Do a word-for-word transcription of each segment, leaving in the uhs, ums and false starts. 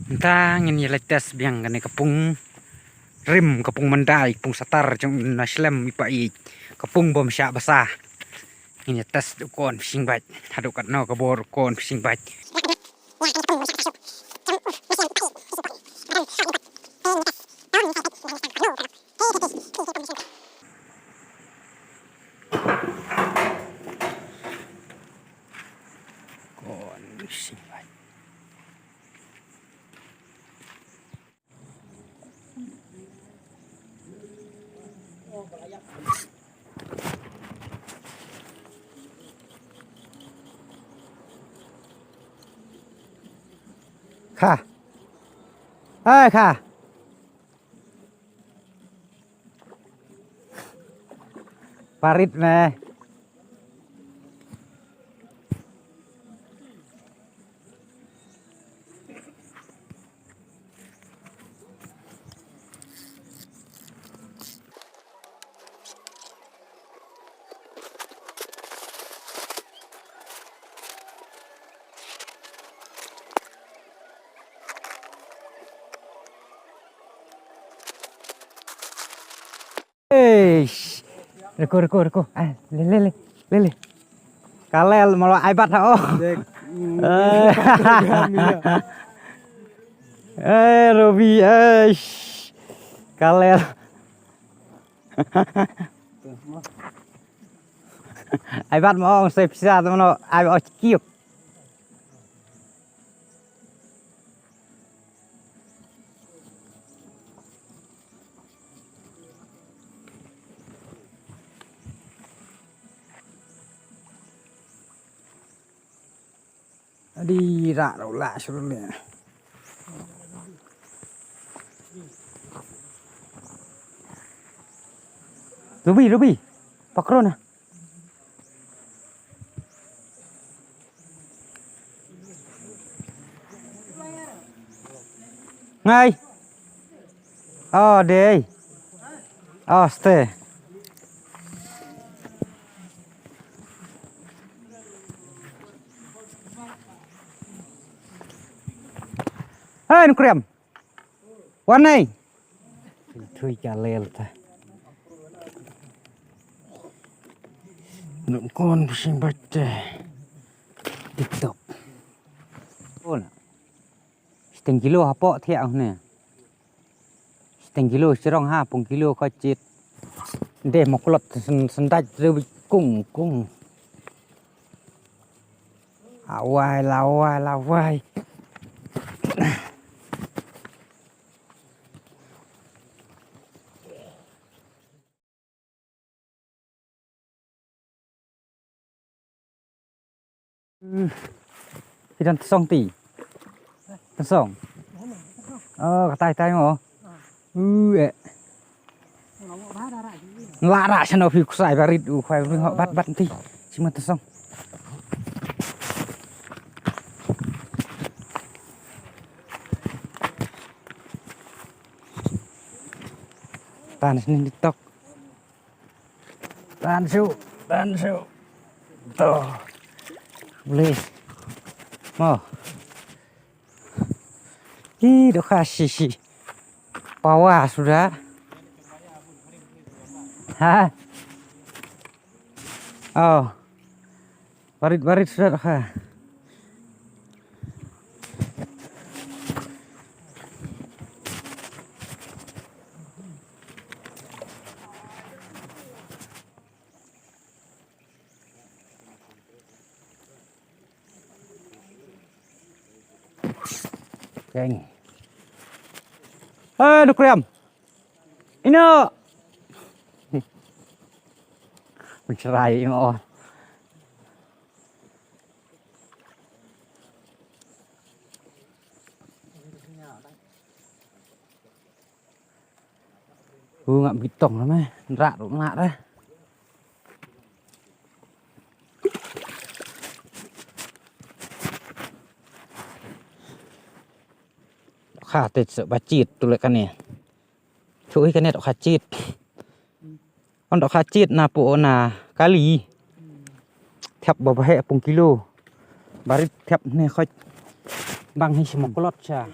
Mynta ngin ïa leit test biang kane ka pung rim, ka pung mandai, ka pung satar jong na shlem i pa i, ka pung bym shah basa. Ngin ïa test u kon fishing bait. Haduh katno ka bor u kon fishing bait. Kon fishing bait. Kha. Ai kha. Parit me. Eish. Reko, reko, reko. Ah, le, le, le. Le, le. Kalel, malah aibat ha, oh. Dek. Eh. Eh, Robi, eish. Kalel. Aibat mo, oh, saya bisa, teman, oh. Aibat, oh, cikiuk. Adi rak rak lah suruh ni. Ruby, Ruby. Pakro na. Ngai. Oh, dei. Oh, stay. Hai, nukriam. Wan nei. Thui ka lel ta. Nuk kon pusing bate. TikTok. Ol. Seteng kilo hapo thiak ne. Seteng kilo serong ha pung kilo ko chit. Deh moklot sen-, sendaj rewi kung kung. Awai lawai lawai. Ki don tsong ti. Tsong. Oh, katai tai mo. U eh. Nla ra sano phi kusai barit u khwai ring hok bat bat ti. Sima tsong. Tan sini TikTok. Tan shu, tan shu. To. Boleh. Mo. Ih, doka sisi. Pawa sudah. Ha. Oh. Barit-barit sudah doka. Keng. Eh, nukriam. Ino. Mencerai imo. U ngap bitong la me, nrak ruk nak dah. Kha te suk ba chit tu le kane. Suk hi kane tu kha chit. On dok kha chit na pu na kali. Thiap ba ba he pung kilo. Barit thiap ne khoj. Bang hi sima kolot cha.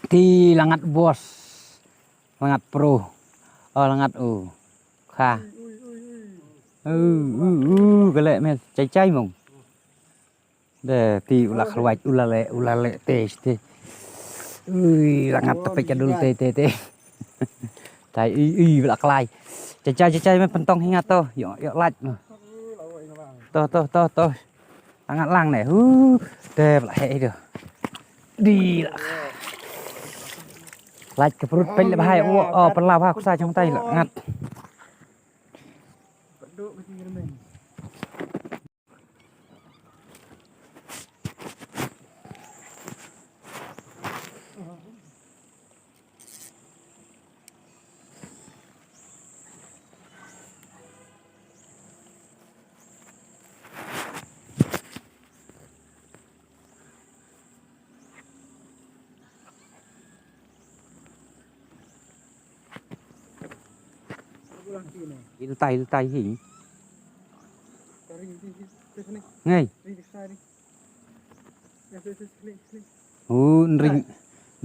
Ti la ngat bos. La ngat pro. Oh, la ngat u. Kha. U, u, u, ka leh me chai chai mong. De, ti u la khlwait, u la leh, u la leh te te. Ui, la ngat te peit ka dul te te te. Tai, ui, ui, la klai. Chai chai chai chai me pyntong hi nga to. Yo, yo lait mo. To, to, to, to. Angat lang ne. Hu. Te pla he do. Di la. Lait ka prut pel le bahai. O, o, pela bah kusa jong tai la ngat. Iltai, iltai hi. Ngai. U nring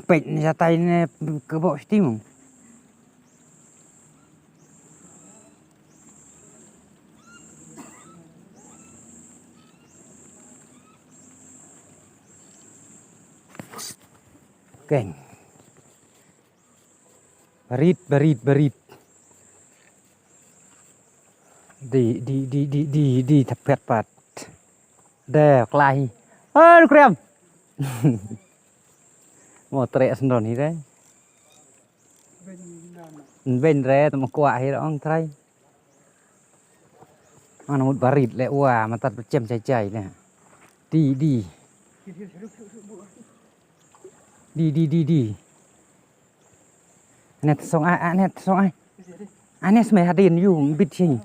pek ni satai ne kebok stimung. Keng. Barit, barit, barit. Di, di, di, di, di, di, thapet pat. De, klahi. Ah, du kriam. Mo trek sendon hi de. Ben re, tama kuak hi ong trai. Ana mut barit le wa, matat bercem cai-cai le. Di, di. Di, di, di, di. Net song ai, ai, net song ai. Ai, net smai hadin yu, bit sing.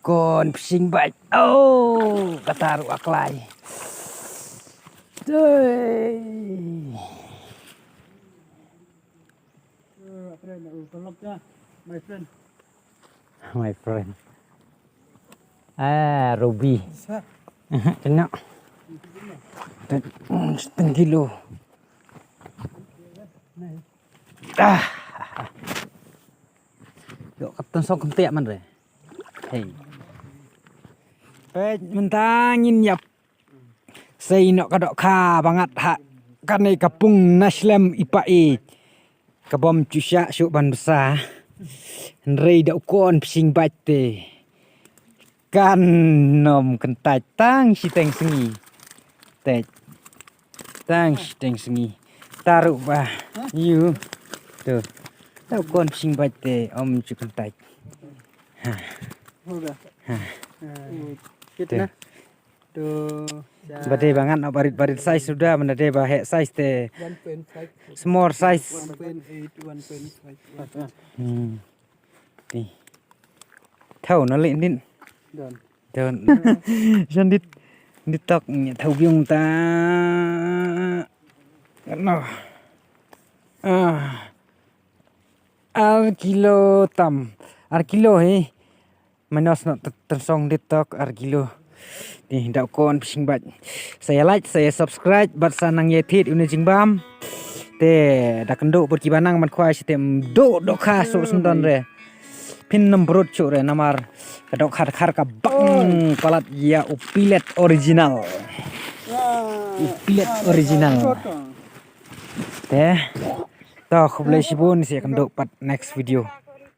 Kon psing bai. Oh, kata ruh aklai. Dei. My friend. Ah, Ruby. Kena. Setengah kilo. Ah. Dok kat tensok kentiak man re. Hei. Peit mentang in yap. Sei nok ka dohkha ba ngat ha kane ka pung na shlem i pa i. Ka bom shu shah shuh ban bsa. Hynrei da u kon psing bait te. Kan nym kyntait tang shiteng sngi. Te. Tang shiteng sngi. Taruh ba. Yu. Tu. Da u kon psing bait te ym shu kyntait. Ha. Ha. Tu. Ba dei ba ngat noh barit barit size suda, ba dei ba heh size te. One point five. Small size. One point eight, one point five. Hmm. Ti. Thau na le din. Don. Don. Jan dit. Dit tok nya thau biung ta. No. Ah. Ar kilo tam. Ar kilo hi. Manos no tensong dit tok ar kilo. Ni da u kon psing bait. Sa ïa like, sa ïa subscribe bad sa nang ïa thied une jingbam. Te da kynduh bad kiba nang ban khwai site mduh dohkha shuh sendon re. Phin nym brut shuh re namar ka dohkha dkhar ka bang palat ïa u pilet original. U pilet original. Te. To khublei shibun, sa ïa kynduh pat next video.